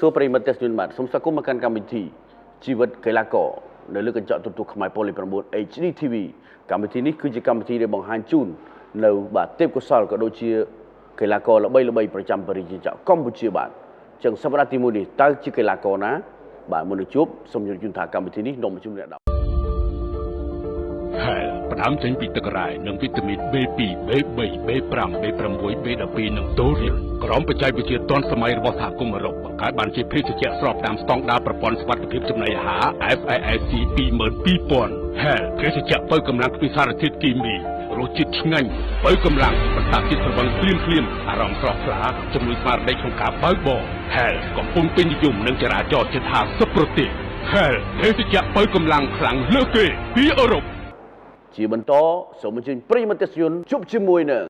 សួរប្រិយមិត្តទស្សនិកជនបាទសូមស្វាគមន៍មកកាន់កម្មវិធីជីវិតកីឡាករនៅលើកញ្ចក់ទូរទស្សន៍ខ្មែរប៉ូលី9 HD TV កម្មវិធីនេះគឺជាកម្មវិធីដែលបង្ហាញជូននៅបាទទេពកោសល្យក៏ដូចជាកីឡាករល្បីៗប្រចាំប្រជាជាតិកម្ពុជាបាទចឹងសប្តាហ៍ទី1នេះតើជាកីឡាករណាបាទមុននឹងជួបសូមជម្រាបជូនថាកម្មវិធីនេះនាំមកជូនអ្នកដល់ ហែលផ្ដើមចេញពីទឹករ៉ែនិងវីតាមីន B2 B3 B5 B6 B12 និងតូរីមក្រមបច្ចេកវិទ្យាទាន់សម័យរបស់សហគមន៍អឺរ៉ុបបង្កើតបានជាភេសជ្ជៈស្របតាមស្តង់ដារប្រព័ន្ធសុវត្ថិភាពចំណីអាហារ FASC 22000ហែលភេសជ្ជៈបើកម្លាំងគ្មានសារធាតុគីមីរសជាតិឆ្ងាញ់បើកម្លាំងបន្សាបជាតិស្រវឹងភ្លាមភ្លាមអារម្មណ៍ស្រស់ថ្លាជំនួយស្មារតីក្នុងការបើកបរហែលកំពុងពេញនិយមនឹងចរាចរណ៍ជិត50ប្រទេសហែលភេសជ្ជៈបើកម្លាំងខ្លាំងលើសគេពីអឺរ៉ុប ជាបន្តសូមអញ្ជើញប្រិយមិត្តទស្សនិកជនជួបជាមួយនឹង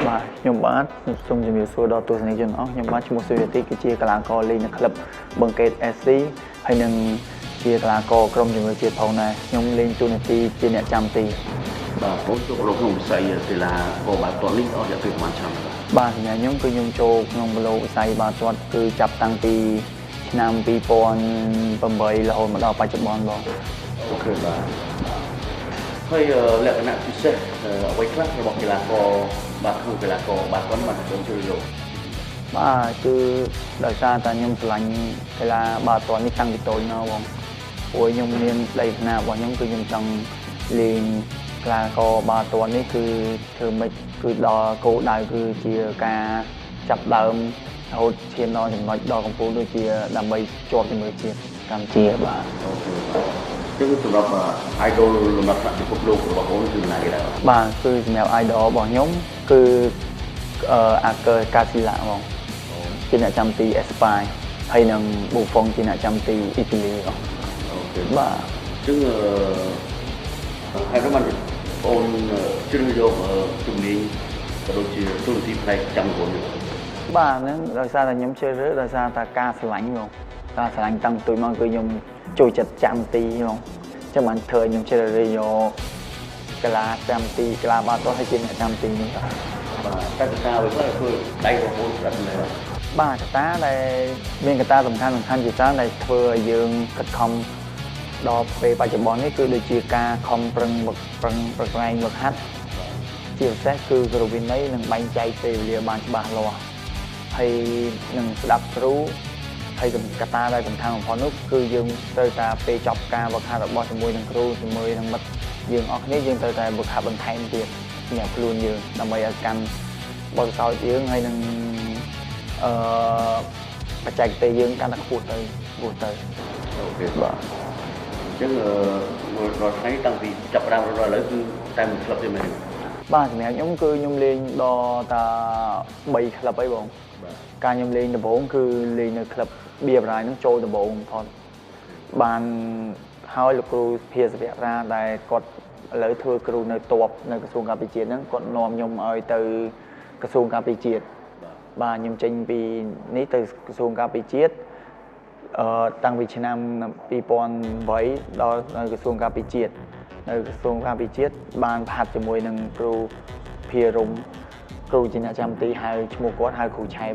បាទខ្ញុំបាទសូមជម្រាបសួរដល់ទស្សនិកជនអស់ខ្ញុំបាទឈ្មោះសុយទីគឺជាកីឡាករលេងនៅក្លឹបបឹងកេត SC ហើយនឹងជាកីឡាករក្រុមជម្រើសជាតិផងដែរខ្ញុំលេងតួនាទីជាអ្នកចាំទី បាទបងចូលក្នុងវិស័យកីឡាករបាល់ទាត់នេះអស់រយៈពេលប្រហែលឆ្នាំហើយ បាទសម្រាប់ខ្ញុំគឺខ្ញុំចូលក្នុងបលវិស័យបាល់ទាត់គឺចាប់តាំងពីឆ្នាំ2008រហូតមកដល់បច្ចុប្បន្នបង អូខេបាទហើយលក្ខណៈពិសេសអ្វីខ្លះរបស់កីឡាករបាទក្នុងកីឡាករបាល់ទាត់បាទខ្ញុំជឿយក បាទគឺដោយសារតែខ្ញុំស្រឡាញ់កីឡាបាល់ទាត់នេះតាំងពីតូចមកបងព្រោះខ្ញុំមានក្តីប្រាថ្នារបស់ខ្ញុំគឺខ្ញុំចង់លេងកីឡាករបាល់ទាត់នេះគឺធ្វើម៉េចគឺដល់គោលដៅគឺជាការចាប់ដើមរហូតឈានដល់ចំណុចដល់កំពូលដូចជាដើម្បីជាប់ជាមួយជាតិកម្ពុជាបាទ អូខេបាទចឹងសម្រាប់ idol លំដាប់ថ្នាក់ពិភពលោករបស់បងគឺណាគេដែរ បាទគឺសម្រាប់ idol របស់ខ្ញុំគឺអាកើកាស៊ីឡាបងជាអ្នកចាំទីអេស្ប៉ាញហើយនិងប៊ូហ្វុងជាអ្នកចាំទីអ៊ីតាលីបង អូខេ បាទ ចឹងហើយបានបងជ្រើសយកជំនាញក៏ដូចជាទូនាទីផ្នែកចាំខ្លួននេះ បាទហ្នឹងដោយសារតែខ្ញុំជ្រើសរើសដោយសារតែការស្រឡាញ់បងការស្រឡាញ់តាំងពីទូចមកគឺខ្ញុំចូលចិត្តចាំទីបងចឹងបានធ្វើឲ្យខ្ញុំជ្រើសរើសយកកីឡាចាំទីកីឡាបាល់ទាត់ហើយជាអ្នកចាំទីនេះបាទ បាទតែកត្តាអ្វីខ្លះធ្វើដៃរបស់បងស្រាប់នេះ បាទកត្តាដែលមានកត្តាសំខាន់សំខាន់ជាច្រើនដែលធ្វើឲ្យយើងខិតខំដល់ពេលបច្ចុប្បន្ននេះគឺដូចជាការខំប្រឹងប្រឹងប្រកែងវឹកហាត់ជាពិសេសគឺគោរពវិន័យនិងបែងចែកពេលវេលាបានច្បាស់លាស់ហើយនឹងស្ដាប់គ្រូហើយកត្តាដែលសំខាន់បំផុតនោះគឺយើងត្រូវតែពេលចប់ការវឹកហាត់របស់ជាមួយនឹងគ្រូជាមួយនឹងមិត្តយើងអស់គ្នាយើងត្រូវតែវឹកហាត់បន្ថែមទៀតសម្រាប់ខ្លួនយើងដើម្បីឲ្យកាន់បទពិសោធន៍យើងហើយនឹងអឺបច្ចេកទេសយើងកាន់តែខ្ពស់ទៅខ្ពស់ទៅ អូខេ បាទ អញ្ចឹងរាល់ថ្ងៃតាំងពីចាប់ផ្ដើមរហូតដល់ឥឡូវគឺតែមួយក្លឹបទេមែនទេ បាទសម្រាប់ខ្ញុំគឺខ្ញុំលេងដល់តា3ក្លឹបអីបង បាទ ការខ្ញុំលេងដំបូងគឺលេងនៅក្លឹបបៀបរាយហ្នឹងចូលដំបូងបំផុតបានហើយលោកគ្រូភាសវៈរាដែលគាត់ឥឡូវធ្វើគ្រូនៅតបនៅក្រសួងការពារជាតិហ្នឹងគាត់នាំខ្ញុំឲ្យទៅក្រសួងការពារជាតិបាទខ្ញុំចេញពីនេះទៅក្រសួងការពារជាតិតាំងពីឆ្នាំ2008ដល់នៅក្រសួងការពារជាតិនៅក្រសួងការពារជាតិបានផាត់ជាមួយនឹងគ្រូភារមគ្រូជាអ្នកចាំទីហៅឈ្មោះគាត់ហៅគ្រូឆែប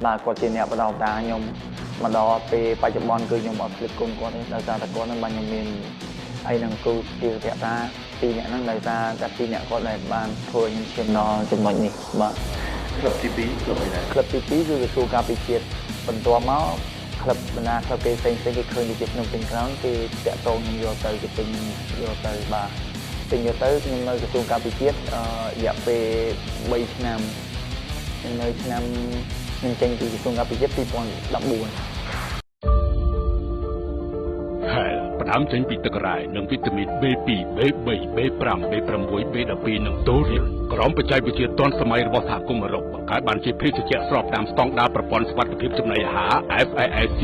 បាទគាត់ជាអ្នកបណ្ដុះបណ្ដាលខ្ញុំមកដល់ពេលបច្ចុប្បន្នគឺខ្ញុំអត់ភ្លេចគុណគាត់ទេដោយសារតែគាត់នឹងបានខ្ញុំមានហើយនឹងគ្រូភារភតាពីរអ្នកហ្នឹងដោយសារតែពីរអ្នកគាត់ដែលបានធ្វើឲ្យខ្ញុំឈានដល់ចំណុចនេះបាទ ក្លឹបទី2ក្លឹបអីដែរ ក្លឹបទី2គឺក្រសួងការពារជាតិបន្ទាប់មកក្លឹបបណ្ដាក្លឹបគេផ្សេងៗគេឃើញដូចជាភ្នំពេញក្រោនគេតាក់ទងខ្ញុំយកទៅគេទិញយកទៅបាទទិញយកទៅខ្ញុំនៅក្រសួងការពារជាតិរយៈពេល3ឆ្នាំខ្ញុំនៅឆ្នាំខ្ញុំចេញពីក្រសួងការពារជាតិ2014 ផ្ដើមចេញពីទឹករ៉ែនិងវីតាមីន B2 B3 B5 B6 B12 និងតូរៀលក្រមបច្ចេកវិទ្យាទាន់សម័យរបស់សហគមន៍អឺរ៉ុបបង្កើតបានជាភេសជ្ជៈស្របតាមស្តង់ដារប្រព័ន្ធសុវត្ថិភាពចំណីអាហារ FASC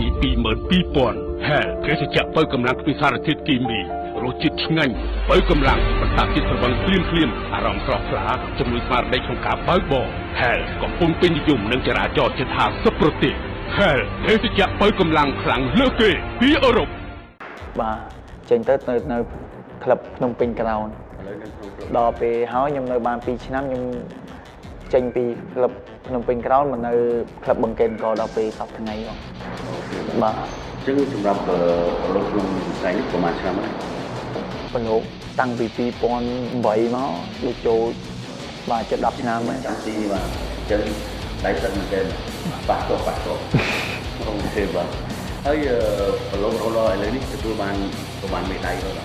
22000ហែលភេសជ្ជៈបើកម្លាំងគ្មានសារធាតុគីមីរសជាតិឆ្ងាញ់បើកម្លាំងបន្តជាតិស្រវឹងភ្លាមភ្លាមអារម្មណ៍ស្រស់ថ្លាជំនួយស្មារតីក្នុងការបើកបរហែលកំពុងពេញនិយមនឹងចរាចរណ៍ជិត50ប្រទេសហែលភេសជ្ជៈបើកម្លាំងខ្លាំងលើសគេពីអឺរ៉ុប បាទចេញទៅនៅនៅក្លឹបភ្នំពេញក្រោន ឥឡូវនៅក្នុងក្លឹប ដល់ពេលហើយខ្ញុំនៅបាន2ឆ្នាំខ្ញុំចេញពីក្លឹបភ្នំពេញក្រោនមកនៅក្លឹបបឹងកេនកដល់ពេលសប្តាហ៍ថ្ងៃបង OK បាទ អញ្ចឹងសម្រាប់ប្រឡូកក្នុងវិស័យនេះប្រហែលឆ្នាំហើយ ប្រឡូកតាំងពី2008មកដូចចូលបាទជិត10ឆ្នាំហើយ ចាំទីនេះបាទអញ្ចឹងដៃសិតមែនទែនប៉ះតប៉ះត OK បាទហើយប្រឡូករហូតដល់ឥឡូវនេះទទួលបានប្រហែលមេដាយបាទ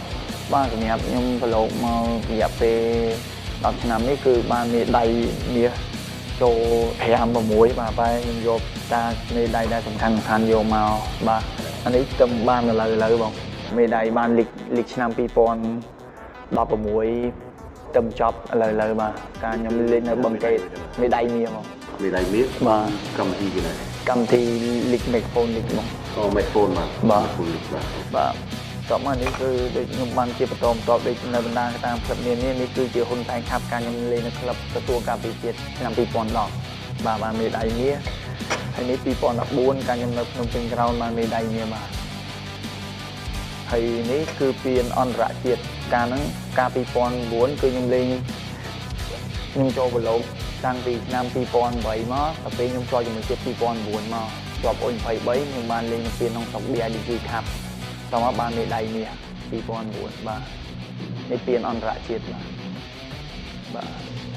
បាទសម្រាប់ខ្ញុំប្រឡូកមករយៈពេល10ឆ្នាំនេះគឺបានមេដាយមាសចូល5 6បាទបែរខ្ញុំយកតាមេដាយដែលសំខាន់សំខាន់យកមកបាទអានេះទៅបានឥឡូវឥឡូវបងមេដាយបានលីកលីកឆ្នាំ2016ទៅចប់ឥឡូវឥឡូវបាទការខ្ញុំលេងនៅបឹងកេតមេដាយមាសបង មេដាយមាស បាទ កម្មវិធីគេណា កម្មវិធីលីក Megafone League បង អូ Megafone បាទ បាទ Megafone League បាទ បាទតបមកនេះគឺដូចខ្ញុំបានជាបន្តបន្ទាប់ដូចនៅបណ្ដាតាមក្លឹបនានានេះគឺជាហ៊ុនសែនខាប់ការខ្ញុំលេងនៅក្លឹបទទួលការពីជាតិឆ្នាំ2010បាទបានមេដាយមាសហើយនេះ2014ការខ្ញុំនៅភ្នំពេញក្រោនបានមេដាយមាសបាទហើយនេះគឺពានអន្តរជាតិកាលហ្នឹងកាល2009គឺខ្ញុំលេងខ្ញុំចូលប្រឡូកតាំងពីឆ្នាំ2008មកដល់ពេលខ្ញុំចូលជាមួយជាតិ2009មកជាប់ U23 ខ្ញុំបានលេងនៅពានក្នុងស្រុក BIDG Cup តមកបានមេដាយមាស2009បាទនេះពានអន្តរជាតិបាទបាទ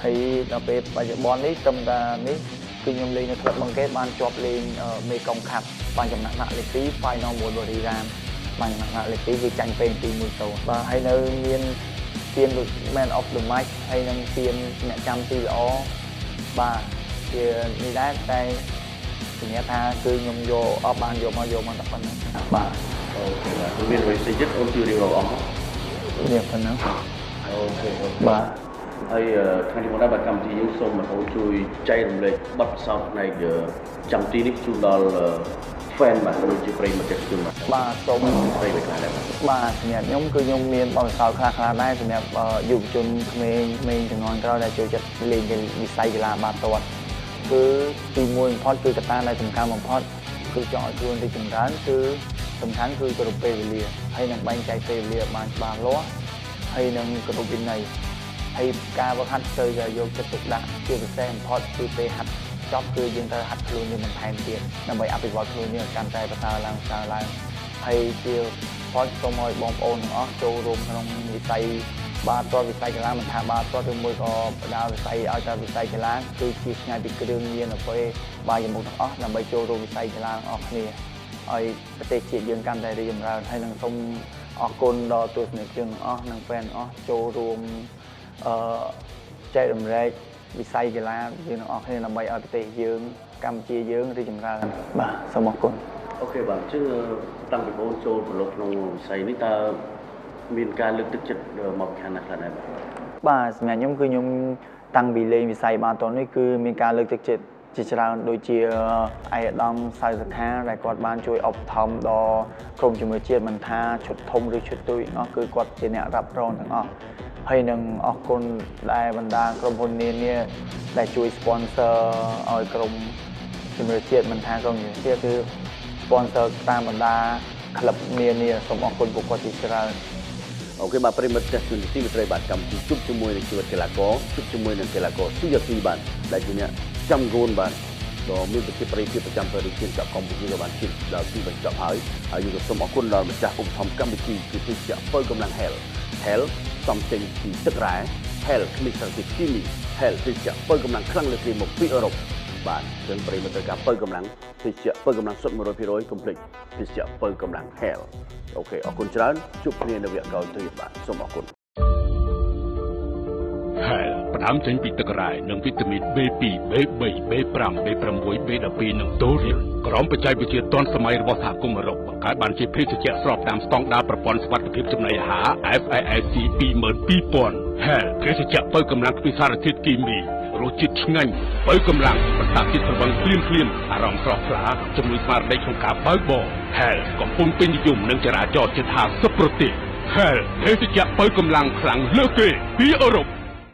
ហើយដល់ពេលបច្ចុប្បន្ននេះត្រឹមតែនេះគឺខ្ញុំលេងនៅក្លឹបបឹងកេតបានជាប់លេងមេកុងខាប់បានចំណាក់ថ្នាក់លេខ2 Final មួយបូរីរ៉ាមបានចំណាក់ថ្នាក់លេខ2គឺចាញ់ពេល2-1បាទហើយនៅមានពាន Man of the Match ហើយនឹងពានអ្នកចាំទីល្អបាទជានេះដែរតែសម្រាប់ថាគឺខ្ញុំយកអត់បានយកមកយកមកតែប៉ុណ្្នឹងបាទ OK បាទមានអ្វីផ្សេងទៀតអូនជួយរៀបរាប់អង្គ នេះប៉ុណ្ណឹង OK OK បាទ ហើយថ្ងៃនេះមកដែរបាទកម្មវិធីយើងសូមបងអូនជួយចែករំលែកបទពិសោធន៍ផ្នែកចាំទីនេះជូនដល់ fan បាទក៏ដូចជាប្រិយមិត្តជូនបាទ បាទសូម ប្រិយមិត្តខ្លះដែរបាទ បាទសម្រាប់ខ្ញុំគឺខ្ញុំមានបទពិសោធន៍ខ្លះៗដែរសម្រាប់យុវជនក្មេងក្មេងជំនាន់ក្រោយដែលចូលចិត្តលេងវិស័យកីឡាបាល់ទាត់គឺទីមួយបំផុតគឺកត្តាដែលសំខាន់បំផុតគឺចង់ឲ្យខ្លួនរីកចម្រើនគឺសំខាន់គឺគោរពពេលវេលាហើយនឹងបែងចែកពេលវេលាឲ្យបានច្បាស់លាស់ហើយនឹងគោរពវិន័យហើយការវឹកហាត់ត្រូវតែយកចិត្តទុកដាក់ជាពិសេសបំផុតគឺពេលហាត់ចប់គឺយើងត្រូវហាត់ខ្លួនយើងបន្ថែមទៀតដើម្បីអភិវឌ្ឍខ្លួនយើងឲ្យកាន់តែប្រសើរឡើងប្រសើរឡើងហើយជាផុតសូមឲ្យបងប្អូនទាំងអស់ចូលរួមក្នុងវិស័យបាល់ទាត់វិស័យកីឡាមិនថាបាល់ទាត់ឬមួយក៏បដាវិស័យឲ្យតែវិស័យកីឡាគឺជាឆ្ងាយពីគ្រឿងញៀនអ្វីបាយមុខទាំងអស់ដើម្បីចូលរួមវិស័យកីឡាទាំងអស់គ្នាឲ្យប្រទេសជាតិយើងកាន់តែរីកចម្រើនហើយនឹងសូមអរគុណដល់ទស្សនិកជនទាំងអស់និង fan ទាំងអស់ចូលរួមអឺចែករំលែកវិស័យកីឡាយើងទាំងអស់គ្នាដើម្បីឲ្យប្រទេសយើងកម្ពុជាយើងរីកចម្រើនបាទសូមអរគុណ OK បាទអញ្ចឹងតាំងពីបងចូលប្រឡូកក្នុងវិស័យនេះតើមានការលើកទឹកចិត្តមកពីខាងណាខ្លះដែរបាទ បាទសម្រាប់ខ្ញុំគឺខ្ញុំតាំងពីលេងវិស័យបាល់ទាត់នេះគឺមានការលើកទឹកចិត្តជាច្រើនដូចជាឯកឧត្តមសៅសុខាដែលគាត់បានជួយឧបត្ថម្ភដល់ក្រុមជម្រើសជាតិមិនថាឈុតធំឬឈុតទូចទាំងអស់គឺគាត់ជាអ្នករ៉ាប់រងទាំងអស់ហើយនឹងអរគុណដែលបណ្ដាក្រុមហ៊ុននានាដែលជួយ sponsor ឲ្យក្រុមជម្រើសជាតិមិនថាក្រុមជម្រើសជាតិគឺ sponsor តាមបណ្ដាក្លឹបនានាសូមអរគុណពួកគាត់ជាច្រើន OK បាទប្រិយមិត្តទស្សនិកជនទីមេត្រីបាទកម្មវិធីជួបជាមួយនឹងជីវិតកីឡាករជួបជាមួយនឹងកីឡាករស៊ូយ៉ាស៊ីបាទដែលជាអ្នកចាំហ្គោលបាទដ៏មានប្រជាប្រិយភាពប្រចាំប្រទេសជាតិកម្ពុជាក៏បានជិតដល់ទីបញ្ចប់ហើយហើយយើងក៏សូមអរគុណដល់ម្ចាស់ឧបត្ថម្ភកម្មវិធីគឺភេសជ្ជៈបើកម្លាំង Hell Hell សំចេញពីទឹករ៉ែ Hell គ្មានសារធាតុគីមី Hell ភេសជ្ជៈបើកម្លាំងខ្លាំងលើសគេមកពីអឺរ៉ុបបាទចឹងប្រិយមិត្តត្រូវការបើកម្លាំងភេសជ្ជៈបើកម្លាំងសុទ្ធ100%កុំភ្លេចភេសជ្ជៈបើកម្លាំង Hell OK អរគុណច្រើនជួបគ្នានៅវគ្គក្រោយទៀតបាទសូមអរគុណ ហែល ផ្ដើមចេញពីទឹករ៉ែនិងវីតាមីន B2 B3 B5 B6 B12 និងតូរៀលក្រមបច្ចេកវិទ្យាទាន់សម័យរបស់សហគមន៍អឺរ៉ុបបង្កើតបានជាភេសជ្ជៈស្របតាមស្តង់ដារប្រព័ន្ធសុវត្ថិភាពចំណីអាហារ FASC 22000ហែលភេសជ្ជៈបើកម្លាំងគ្មានសារធាតុគីមីរសជាតិឆ្ងាញ់បើកម្លាំងប្រសាជាតិស្រវឹងភ្លាមភ្លាមអារម្មណ៍ស្រស់ថ្លាជំនួយស្មារតីក្នុងការបើកបរហែលកំពុងពេញនិយមនឹងចរាចរណ៍ជិត50ប្រទេសហែលភេសជ្ជៈបើកម្លាំងខ្លាំងលើសគេពីអឺរ៉ុប។